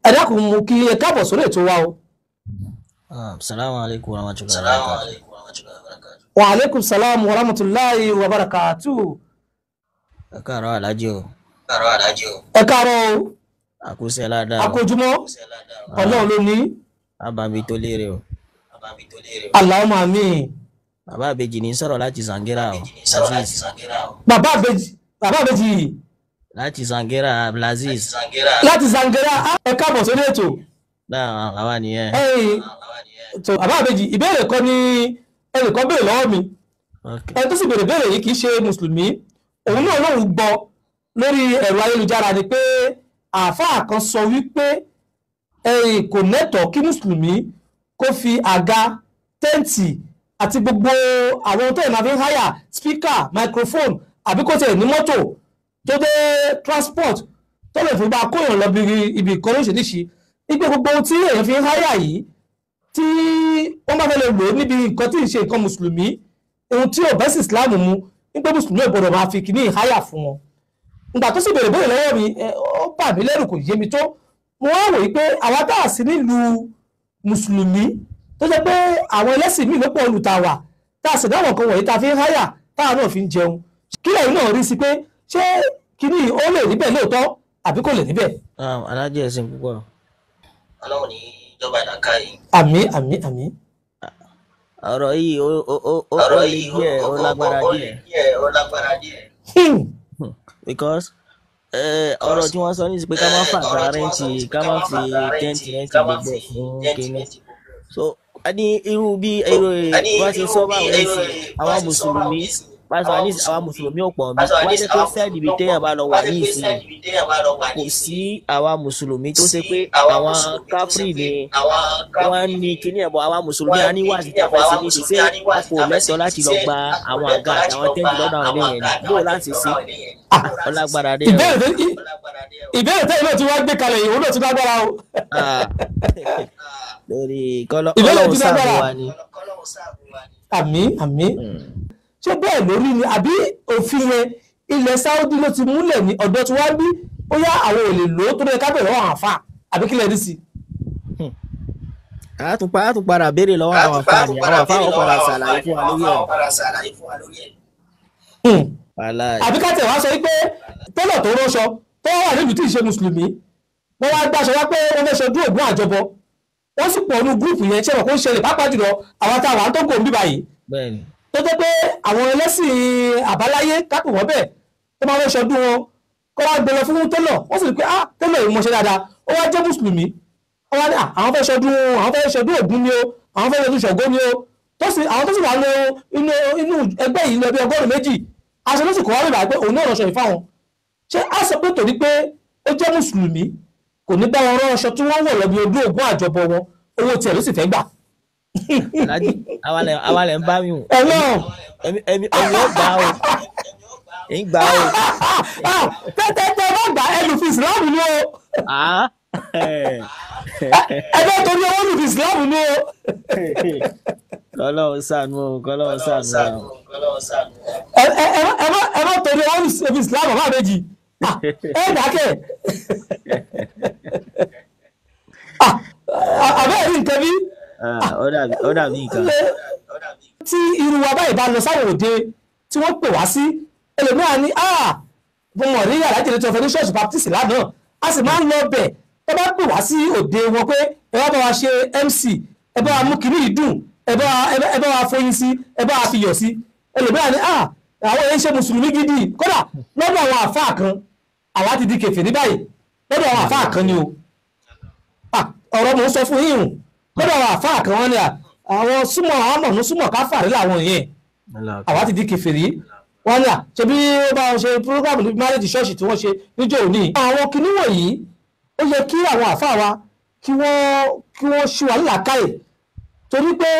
Ẹ dákun, mú kí ẹ káàbọ̀ sórí ètò wa o. Salamu alaikum wa rahmatullahi wa barakatuh. Wa aleykum salam wa rahmatulahi wa barakatuh. Ẹ káàárọ̀ aláàjì o. Ẹ káàárọ̀ o. Àkúṣe ládàá o. Akójúmọ́ Ọlọ́run ló ní. Àbàmì tó léèrè o. Allahumma àmín. Bàbá àbèjì ní sọ̀rọ̀ láti Zangira o. Aziz. Bàbá àbèjì, bàbá àbèjì. Láti Zangira, Abdulaziz. Láti Zangira, ẹ káàbọ̀ sórí ètò. Náà àwa nìyẹn. Ẹ̀yin tó bàbá àbèjì, ìbéèrè kan ní ẹnìkan béèrè lọ́wọ́ mi. Ẹni tó sì béèrè béèrè yìí kì í ṣe mùsùlùmí. Òun náà lòun gbọ́ lórí ẹ̀rọ ayélujára ni pé àáfàá kan sọ wípé ẹ̀yin kò nẹ́tọ̀ọ́ kí mùsùlùmí kó fi àga, tẹ́ǹtì àti gbogbo àwọn tó yẹ máa fi ń háyà spíkà, microphone, àbí kó tiẹ̀ ní mọ́tò tó dé transport tó lè fi bá kóyàn lọ bí ibi ìkan lóṣìṣì, wípé gbogbo ohun tí èèyàn fi ń háyà yìí tí wọ́n bá fẹ́ lè lò ó níbi nǹkan tí ì ṣe nǹkan mùsùlùmí, ohun tí ò bẹ́ sí Islam mu, wípé mùsùlùmí ò gbọdọ̀ máa fi kíní ìháyà fún wọn. Ìgbà tó sì béèrè béèrè lọ́wọ́ mi, ó bà mí lẹ́rù, kò yé mi tó. Mo wá wòye pé àwa tá a sí nílùú mùsùlùmí tó jẹ́ pé àwọn ẹlẹ́sìn míì ló pọ̀ olùtàwà tá a sì dáwọn kan wọ̀nyí tá a fi ń háyà táwa náà fi ń jẹun, kí lẹ́yìn náà rí sí pé ṣé kíní ó lè rí bẹ́ẹ̀ lóòótọ́ àbí kò lè rí bẹ́ẹ̀? Aláàjì, ẹ̀sìn púpọ̀. Ọlọ́run ní ìjọba ìlàkà yìí. Àmín, àmín, àmín. Ọ̀rọ̀ yìí ó le díẹ̀, ó lágbára díẹ̀. Ó lágbára díẹ̀. Because ọ̀rọ̀ tí wọ́n sọ ní sí pé ká má fàgbà rent, ká má fi tẹ́ǹtì rent gbogbo ẹ̀ fún kínní. So a ní irú bí irú wọ́n ṣe sọ báwọn ní sí àwọn mùsùlùmí bá sọ ní àwọn mùsùlùmí ò pọ̀ bí wọ́n jẹ́ pé sẹ́ẹ̀dì ibi téèyàn bá lọ wà ní ìsìn, kò sí àwa mùsùlùmí tó ṣe pé àwọn káfíìn ni wọ́n ní kíní ẹ̀bọ̀. Àwa mùsùlùmí a ní wáàsí tá a fẹ́ ṣe ní ìsìn, ṣé a kò lẹ́tọ̀ọ́ láti lọ gba àwọn àga àtàwọn tẹ́ǹtì lọ́dọ̀ àwọn eléyẹn ni? Bó láti ṣe ọlágbára dé. Ìbéèrè tẹ́lẹ̀ náà tí wọ́n gbé kalẹ̀ yìí, òun náà ti lágbára o. Lórí Ìbéèrè kọ́lọ́hún ti sáàbù lágbára. wa ni. Àmín, àmín. Ṣé bẹ́ẹ̀ lórí ni àbí òfin yẹn ilẹ̀ Saudi ló ti múlẹ̀ ní ọ̀dọ̀ tí wọ́n bí ó yá àwọn ò lè lò ó tó lè ká bẹ̀rẹ̀ lọ́wọ́ àǹfà àbí kílẹ̀ rí sí i? A tún padà béèrè lọ́wọ́ àwọn àfáà ni àwọn àfáà wọn padà ṣàlàyé fún wa lórí ẹ̀. Wàláì. Àbí ká tẹ̀ wá sọ wípé tẹ́lọ̀ tó ránṣọ tó wà nílùú tí ì ṣe mùsùlùmí, wọ́n wá gbàṣọ wá pé wọ́n fẹ́ ṣọdún Ògún àjọbọ, wọ́n sì pọ̀ nù gúrùpù yẹn. Ṣé wọn kò ń ṣẹlẹ̀, pàápàá jùlọ àwọn táwọn à ń tó kò ń bíbá yìí Bẹ́ẹ̀ni. tó jẹ́ pé àwọn ẹlẹ́sìn àbáláyé kápò wọ́n bẹ̀ tó máa fẹ́ ṣọdún wọn, kó wá gbé lọ fún tẹ́lọ̀, wọ́n sì rí pé ah, tẹ́lọ̀ yìí mọṣẹ́ dáadáa, ó wá jẹ́ mùsùlùmí, ó wá ní ah, àwọn fẹ́ ṣọdún Ògún ni o, àwọn fẹ́ ṣọdún Ṣàngó ni o, tó sì àwọn tó sì wà lọ inú inú ẹgbẹ́ yìí lọ bí 200, aṣọ ló sì kọ́ wá bèbà pé òun náà ránṣọ yìí fáwọn. Ṣé á sọ pé torí pé ó jẹ́ mùsùlùmí kò ní bá wọn rán aṣọ tí wọ́n wọ̀ lọ bí ọdún Ògún àjọbọ wọn, owó tiẹ̀ ló sì fẹ́ gbà? Aláàjì, àwa lẹ̀ ń bá mi wò. Ọlọ́run. Èmi ò gbà o, ń gbà o. Tẹ́tẹ́tẹ́ bá gbà, ẹ lù fi ìsìláàmù ní o. Ah. Ẹ bẹ́ẹ̀ torí owó lù fi ìsìláàmù ní o. Kọ́lọ́hún ṣàánú o, kọ́lọ́hún ṣàánú o. Ẹ má torí owó lù fi ìsìláàmù bàbá méjì. Ẹ dákẹ́ àbẹ́ rí nǹkan bí. Ah, ó dàbí nǹkan. Tí irú wa báyìí bá lọ sáwọn òde tí wọ́n pè wá sí, ẹlòmíràn ní ah, mo mọ̀ ní yàrá ìjìnlẹ̀ tí wọ́n fẹ́ ní ṣọ́ọ̀ṣì Baptist lánàá, a sì máa ń lọ bẹ̀ tó bá pè wá sí òde wọn pé ẹ wá bá wa ṣe MC, ẹ bá wa mú kinní yìí dùn, ẹ bá wa foyin sí, ẹ bá wa fiyọ̀ sí, ẹlòmíràn ní ah, àwọn èèyàn ṣe mùsùlùmí gidi, kódà lọ́dọ̀ àwọn àfáà kan àwa ti di kèfèrí báyìí, lọ́dọ̀ àwọn àfáà kan ni o. Ah, ọ̀rọ̀ mò ń sọ fún yín o, lọ́dọ̀ àwọn àfáà kan wọ́n ní à àwọn súnmọ́ àwọn mọ̀nú súnmọ́ káfàrí làwọn yẹn, àwa ti di kèfèrí. Wọ́n ní à ṣe bí ó bá wọn ṣe program ní marriage church tí wọ́n ṣe níjọ́ òní. Àwọn kinní wọ̀nyí, ó yẹ kí àwọn àfáà wa kí wọ́n ṣí wa nílàákàyè, torí pé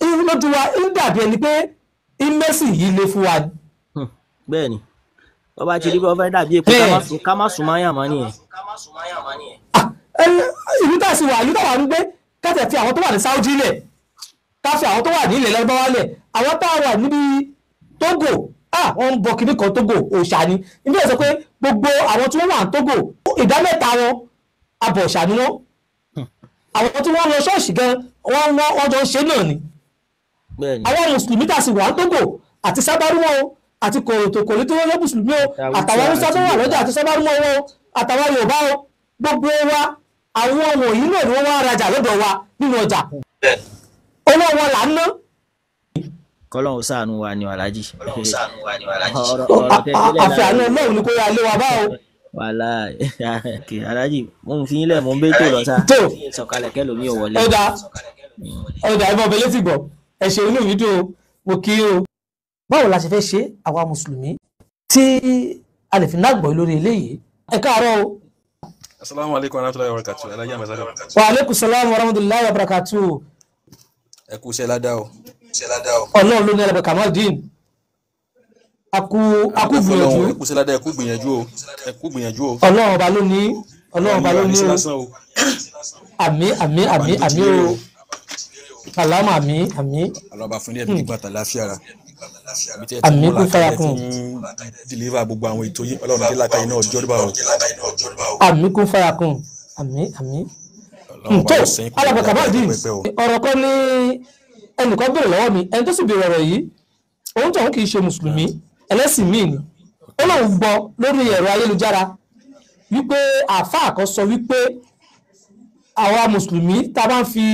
lójú wa ń dàbí ẹni pé ìmẹ́sì yìí le fún wa ni. Bẹ́ẹ̀ni, wọ́n bá ti rí bí wọ́n fẹ́ dàbí èpè, ká má sùn máyà mọ́ nìyẹn. Ah, ìlú tá a sì wà, ìlú táwa ń gbé, ká tẹ̀ fi àwọn tó wà ní Saudi lẹ̀, ká fi àwọn tó wà ní ilẹ̀ Lárúbáwá lẹ̀, àwọn tá a wà níbi Togo, ah, wọ́n ń bọ kinní kan Togo, òòṣà ni. Ibi ẹ̀ sọ pé gbogbo àwọn tí wọ́n wà ní Togo, ìdá mẹ́ta wọn abọ̀ òòṣà ni wọ́n. Àwọn tí wọ́n lọ ṣọ́ọ̀ṣì gan wọ́n jọ ń ṣe náà ni. Àwọn mùsùlùmí tà sí wà Tógò àti sábàrúmọ́ o, àti kòròtòkòrò tí wọ́n jẹ́ mùsùlùmí o, àtàwọn Haúsá tó wà lọ́jà àti sábàrúmọ́ o, àtàwọn Yorùbá o, gbogbo wa àwọn wọ̀nyí náà ni wọ́n wá rajà lọ́dọ̀ wa nínú ọjà. Owó wọn là ń ná. Kọ́lọ́hún ṣàánú wa ni Alhaji. Àfi àánú Ọlọ́run ni kó yá lé wa bá o. Wàhálà Alhaji, mo ń fi yín lẹ̀, mo ń bẹ́ tó lọ sá. Sọ̀kalẹ̀ kẹ́lòmí ò wọlé. Ọ̀dà ọ̀dà ẹ̀ bọ̀ bẹ́lẹ́ ti gbọ̀, ẹ ṣe inú mi dùn o, mo kí o. Báwo la ṣe fẹ́ ṣe àwa mùsùlùmí tí a lè fi nágbọ̀ lórí eléyìí? Ẹ káàárọ̀ o. Asalaamu aleykum wa rahmatulahi wa barakatu. Alhaji Ambassador. Wa aleykum salaam wa rahmatulahi wa barakatu. Ẹ kú iṣẹ́ ládàá o. Ọlọ́run ló ní ẹlẹ́bẹ̀ Kamaldeen. Akú gbìyànjú. Ẹ kú iṣẹ́ ládàá, ẹ kú gbìyànjú o. Ẹ kú gbìyànjú o. Ọlọ́run ọba ló ní, Ọlọ́run ọba ló ní o. Àmín àmín àmín àmín o. Àlámà àmín àmín. Ọlọ́ba fún ilé ẹ̀mí gbígbà tàlàáfíà rà. Àmín kún fara kún. Dìlíva gbogbo àwọn ètò yìí, Ọlọ́run tí lákàyè náà jọ́dúbà o. Àmín kún fara kún. Àmín àmín. Tó Alàgbà Kamaldeen, ọ̀rọ̀ kan ní ẹnìkan béèrè lọ́wọ́ mi, ẹni tó sì béèrè ọ̀rọ̀ yìí, òun tóun kì í ṣe mùsùlùmí, ẹlẹ́sìn míì ni. Ó lóun gbọ́ lórí ẹ̀rọ ayélujára wípé àáfàá kan sọ wípé àwa mùsùlùmí tá a bá ń fi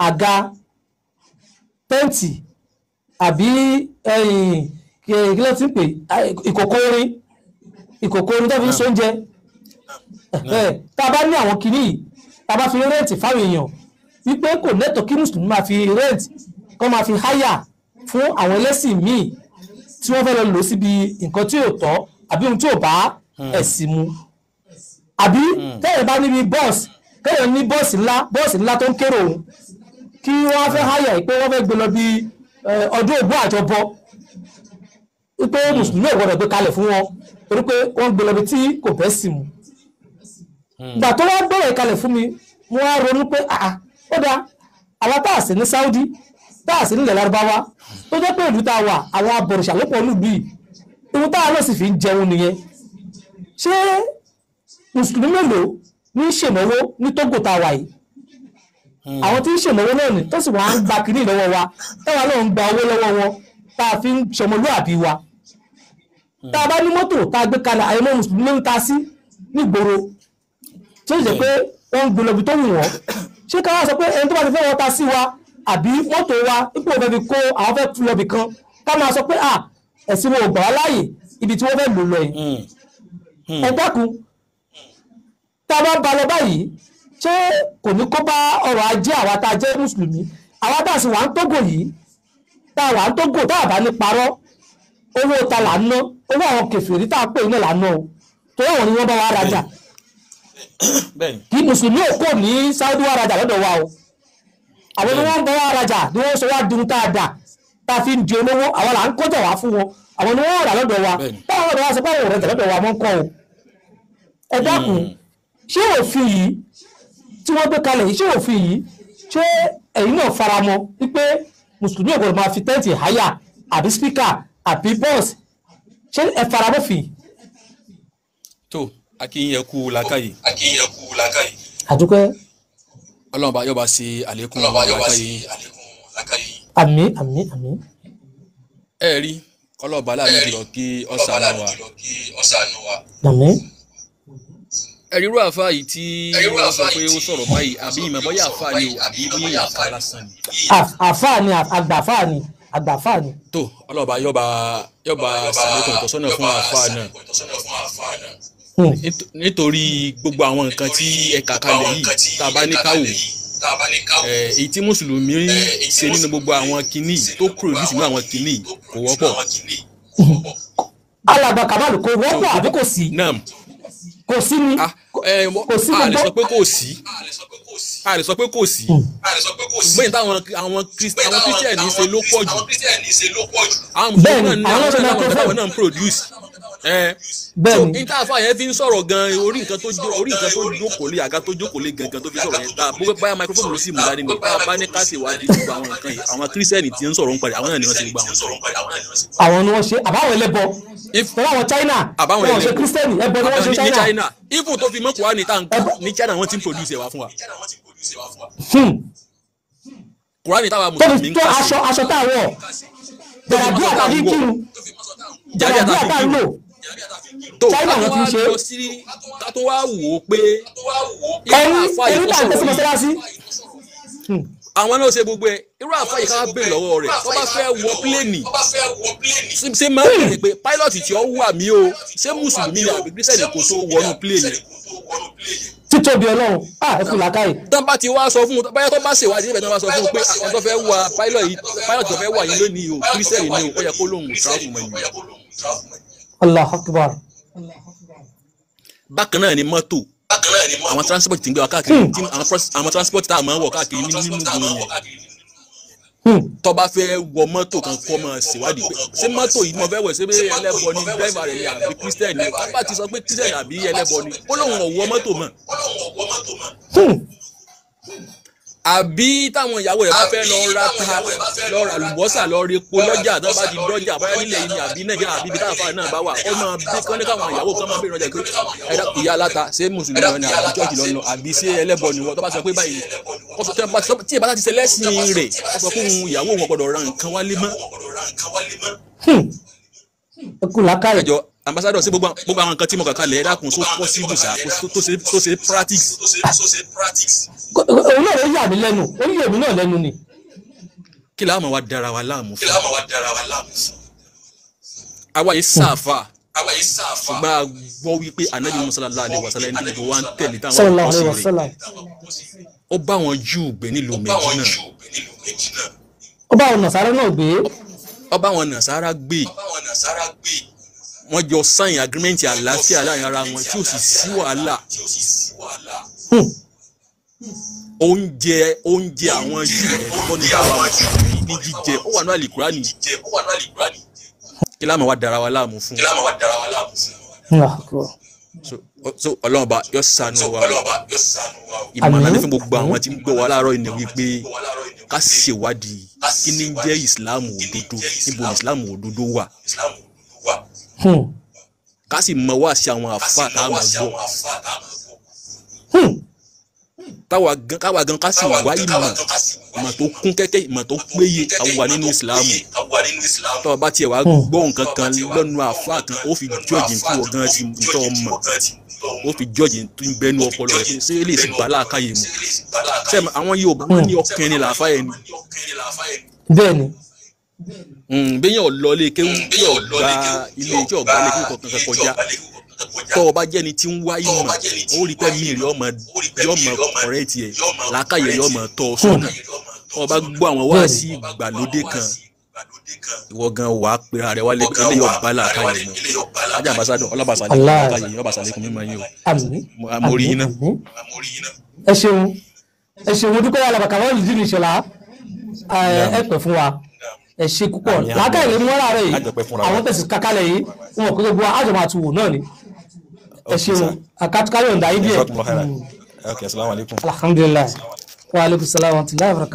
àga, tẹ́ǹtì àbí kí ló ti ń pè ìkòkò orin tó fi ń sóúnjẹ, tá a bá ní àwọn kinní yìí, tá a bá fi rẹ́ǹtì fáwọn èèyàn, wípé kò lẹ́tọ̀ọ́ kí mùsùlùmí máa fi rẹ́ǹtì kó máa fi háyà fún àwọn ẹlẹ́sìn míì tí wọ́n fẹ́ lọ lò síbi nǹkan tí ò tọ́ àbí ohun tí ò bá ẹ̀sìn mu. Àbí tẹ́yẹ̀ bá níbi bọ́ọ̀sì, kẹ́yọ̀ ní bọ́ọ̀sì ńlá tó ń kérò òun, kí wọ́n fẹ́ háyà pé wọ́n fẹ́ gbé lọ bí ọdún Ògún àjọbọ, wípé mùsùlùmí ò gbọdọ̀ gbé kalẹ̀ fún wọn torí pé wọ́n gbé lọ bí tí kò bẹ́ sì mu. Ìgbà tó wá bẹ̀rẹ̀ kalẹ̀ fún mi, mo wá ronú pé àà ó dáa, àwa tá a sì ní Saudi, tá a sì nílẹ̀ Lárúbáwá, tó jẹ́ pé ìlú tá a wà àwọn abọ̀rìṣà ló pọ̀ nílùú yìí, ohun tá a lọ sì fi ń jẹun nìyẹn. Ṣé mùsùlùmí mélòó ní ṣènáwó ní Tógò tá a wà yìí? Àwọn tí ń ṣènáwó náà ni tó sì wá ń gba kínní lọ́wọ́ wa, táwa náà ń gba owó lọ́wọ́ wọn, tá a fi ń ṣọmọlúàbí wa. Tá a bá ní mọ́tò tá a gbé kalẹ̀, àyẹ̀mọ́ mùsùlùmí ló ń ta sí nígboro, tí ó jẹ́ pé wọ́n ń gbé lọ́bi tó wù wọ́n. Ṣé ká wá sọ pé ẹni tó bá ti fẹ́ wọ́n ta sí wa àbí mọ́tò wa ipò fẹ́ fi kó àwọn fẹ́ lọ́bì kan, ká máa sọ pé à ẹ̀sìn wọn ò gbà wá láàyè ibi tí wọ́n fẹ́ lò lọ yìí? Ẹ dákun, tá a bá ba lọ báyìí, ṣé kò ní kó bá ọrọ̀ ajé àwa tá a jẹ́ mùsùlùmí, àwa tá a sì wà ń Tógò yìí, tá a wà ń Tógò, tá a bá ní parọ́, owó ta là ń ná, owó àwọn kèfèrí tá a pè ní là ń ná o, torí àwọn ni wọ́n bá wa rajà. Kí mùsùlùmí ò kò ní Saudi wa rajà lọ́dọ̀ wa o, àwọn ni wọ́n bá wa rajà ni wọ́n sọ wá dun tá a dà, tá a fi ń di olówó, àwọn là ń kọjá wá fún wọn, àwọn ni wọ́n rà lọ́dọ̀ wa, táwọn ọ̀dọ̀ wa sọ pé àwọn ò rajà lọ́dọ̀ wa mọ́ ń kọ́ o. Ẹ dákun, ṣé òfin yìí tí wọ́n gbé kalẹ̀ yìí, ṣé òfin yìí, ṣé ẹ̀yin náà faramọ́ wípé mùsùlùmí ò gbọdọ̀ máa fi tẹ́ǹtì háyà àbí spíkà àbí bọ́ọ̀sì, ṣé ẹ faramọ́ fi? Tó akínyẹ kú làákàyè. Akínyẹ kú làákàyè. Àdúpẹ́. Ọlọ́run bá yọba ṣe àlékún làákàyè. Àmín àmín àmín. Ẹ rí ọlọ́ọ̀bá láàánú jùlọ kí ọ̀sán wa. Àmín. Ẹ̀rí irú àfa yìí tí wọ́n sọ pé ó sọ̀rọ̀ báyìí, àbí ìmọ̀ bóyá àfa ni o àbí bí àfa lásán ni. Àfa ni, àgbàfà ni, àgbàfà ni. Tó ọlọ́ọ̀bá yọba ṣàlékún ìtọ́sọ́nà fún àfa náà, nítorí gbogbo àwọn nǹkan tí ẹ kà kalẹ̀ yìí, tá a bá ní káwò, èyí tí mùsùlùmí ṣe nínú gbogbo àwọn kinní tó produce nínú àwọn kinní kò wọ́pọ̀. Alàgbà Kamal, kò wọ́pọ̀ àbí kò sí? Kò sí ni. Kò sí gbogbo. A lè sọ pé kò sí. A lè sọ pé kò sí. Gbẹ̀yìn táwọn àwọn kírísítẹ̀nì ṣe ló pọ̀ jù. Àwọn mùsùlùmí náà ní àwọn náà ń produce. Bẹ́ẹ̀ni. So intafa yẹn fi ń sọ̀rọ̀ gan, orí nǹkan tó jókòó lé, àga tó jókòó lé gangan tó fi sọ̀rọ̀ yẹn, tá bóyá microphone ló sì mú dání ni, tá a bá ní ká ṣe ìwádìí gbogbo àwọn nǹkan yìí, àwọn kírísítẹ́nì tí ń sọ̀rọ̀ ń parí, àwọn náà ni wọ́n ṣe gbogbo àwọn nǹkan. Àwọn ni wọ́n ṣe, àbáwọn ẹlẹ́bọ, pẹ̀lú àwọn China, wọ́n ṣe kírísítẹ́nì ẹbọ ni wọ́n ṣe China. Even tó fi mọ́ Kùránì tá ní China wọ́n ti ń produce ẹ̀ wá fún wa. Kùránì táwa mùsùlùmí ń tó kà sí aṣọ tá a wọ̀, jàdàbí àtàkì kírun, jàdàbí àtàkì lò, tó China ká ló tó ti ń wá ṣe. lọ sí, ká tó wá wò ó pé irú ẹni àfa yìí ẹni tó tá à ń tẹ́sí sọ̀rọ̀ yìí mọ́sálásí. àwọn náà ṣe gbogbo ẹ. Irú àfa yìí ká wá béèrè lọ́wọ́ rẹ̀ tó bá fẹ́ wọ pílẹ̀nì, ṣé máa ń bèrè pé pílọ̀tì tí ó wà mí o, ṣé mùsùlùmí ni àbí kírísítẹ̀nì kò tó wọnú pílẹ̀nì? Títóbi Ọlọ́run, ah, ẹ kú làákàyè. Tán bá ti wá sọ fún un báyọ̀, tó bá ṣèwádìí níbẹ̀, tán bá sọ fún un pé àwọn tó fẹ́ wà pilot yìí, pilot tó fẹ́ wà yín lónìí o, kírísítẹ̀nì ni o, ó yẹ kó lóun ò travel mọ́ yìí. Allahu Akbar. Bákan náà ni mọ́tò, àwọn transport tí ń gbé wa káàkiri, tí àwọn transport tá a máa ń wọ̀ káàkiri nínú ìgboro yẹn, tó bá fẹ́ wọ mọ́tò kan, kó máa ṣèwádìí pé ṣé mọ́tò yìí mo fẹ́ wọ̀, ṣé ẹlẹ́bọ ni dírẹ́fà rẹ̀ ni àbí kírísítẹ̀nì ni. Tó bá ti sọ pé kírísítẹ̀nì àbí ẹlẹ́bọ ni, ó lóun ò wọ mọ́tò mọ́. Àbí táwọn ìyàwó rẹ̀ bá fẹ́ lọ ra ta, lọ ra àlùbọ́sà, lọ ra epo lọ́jà, tó bá ti dọ́jà báyá nílẹ̀ yìí ni àbí Nàìjíríà àbí ibi táwọn afáàní náà bá wà, ó máa bí kán ní káwọn ìyàwó kan máa bí ìrànjà pé ẹ̀dá ìyá aláta, ṣé mùsùlùmí wọn ni àbí chọ́ọ̀chì lọ́nà àbí ṣé ẹlẹ́bọ ni wọ́n. Tó bá sọ pé báyìí, ó sọ tí ìbá ti ṣe lẹ́sìn rẹ̀, ó sọ fún ìyàwó wọn gbọ́dọ̀ ra nǹkan wálé mọ́. Ẹ kú làákàyè. Ẹjọ ambassadọ, sí gbogbo àwọn nǹkan tí mo kà kalẹ̀, ẹ dákun, so possible sa tó ṣe practice? Òun náà ló yà mí lẹ́nu, ó yà mí náà lẹ́nu ni. Kí láàmú wa dára wa láàmú fún àwa yìí sáfà, ṣùgbọ́n a gbọ́ wípé anabi Musa sallallahu alaihi wasallam, ẹni tí gbogbo wa ń tẹ̀lé táwọn Sallallahu ọkọ̀ alaihi sí rẹ̀, wasallam. ó bá wọn Júù gbé nílùú Mẹdínà. Ó bá àwọn nàṣàrà náà gbé. Ó bá wọn Nàsárà gbé, wọ́n jọ sign agreement àlàáfíà láàrin ara wọn tí ò sì sí wàhálà. Oúnjẹ àwọn Júù ẹ̀kọ́ ní báwa mùsùlùmí ní jíjẹ, ó wà ní àlìkúránì. Kí láàmú wa dára wa láàmú fún? Allahu Akbar. So Ọlọ́run bá yọ ṣàánú wa o. Ìmọ̀ràn ní fún gbogbo àwọn tí ń gbọ́ wa láàárọ̀ yìí ni wípé ká ṣèwádìí kí ni ń jẹ́ ìsìláàmù òdodo, níbo ni ìsìláàmù òdodo wà, ká sì mọ wá sí àwọn àfa tá a máa gbọ́, káwa gan ká sì wá ìmọ̀ tó kún kẹ́kẹ́, ìmọ̀ tó péye àwa nínú ìsìláàmù. Tó o bá tiẹ̀ wá gbọ́ nǹkan kan lọ́nu àfa kan, ó fi jọ́ọ̀jì tí wọ́n gan ti tọ́ ọ mọ̀, ó fi jọ́ọ̀jì tó ń bẹnu ọpọlọ rẹ̀ pé ṣé eléyìí sì bá làákàyè mu. Sẹ́mi àwọn Yorùbá wọn ní ọkùnrin ni làáfà yẹn ni. Bẹ́ẹ̀ ni. Bẹ́yẹn ọ̀lọ́ ilé kéwú tí ọ̀gá ilé tí ọ̀gá ilé kéwú kankan kọjá, tọ́ ọ bá jẹ́ni tí ń wá ìmọ̀, ó rí pé mi rí ọmọ yọmọ ọ̀rẹ́ tiẹ̀ làákàyè yọmọ tọ́ ọ sọ́nà. Tọ́ ọ bá gbọ́ àwọn wáàsí ìgbàlódé kan, ìwọ gan wà á pera rẹ wálé pé eléyìí ọba làákàyè mu. Ajá ambassadọ ọlọ́bàṣálẹ̀ làákàyè ọlọ́bàṣálẹ̀ kún mímọ yín o. Àmín. Mo rí yín náà. Àmín. Ẹ ṣeun, ẹ ṣeun, mo dúpẹ́. Alàbàkà wọn lùdí ní ìṣọ̀lá, ẹ pẹ́ fún wa, ẹ ṣe púpọ̀. Àmín, àmín. Làákàyè lè mú ọ́rà rẹ̀ yìí. Àjọpẹ́ fúnra wa. Àwọn tẹ̀sí kakalẹ̀ yìí wọn kò gbogbo àjọ máa tu wò náà ni. Ẹ ṣeun, àkàtúkàyọ̀ ǹdà yìí díẹ̀. Ok, assalamu alaikum. Alhamdulilayi, wa aleykum salaam wa rahmatulahi wa barakatuh.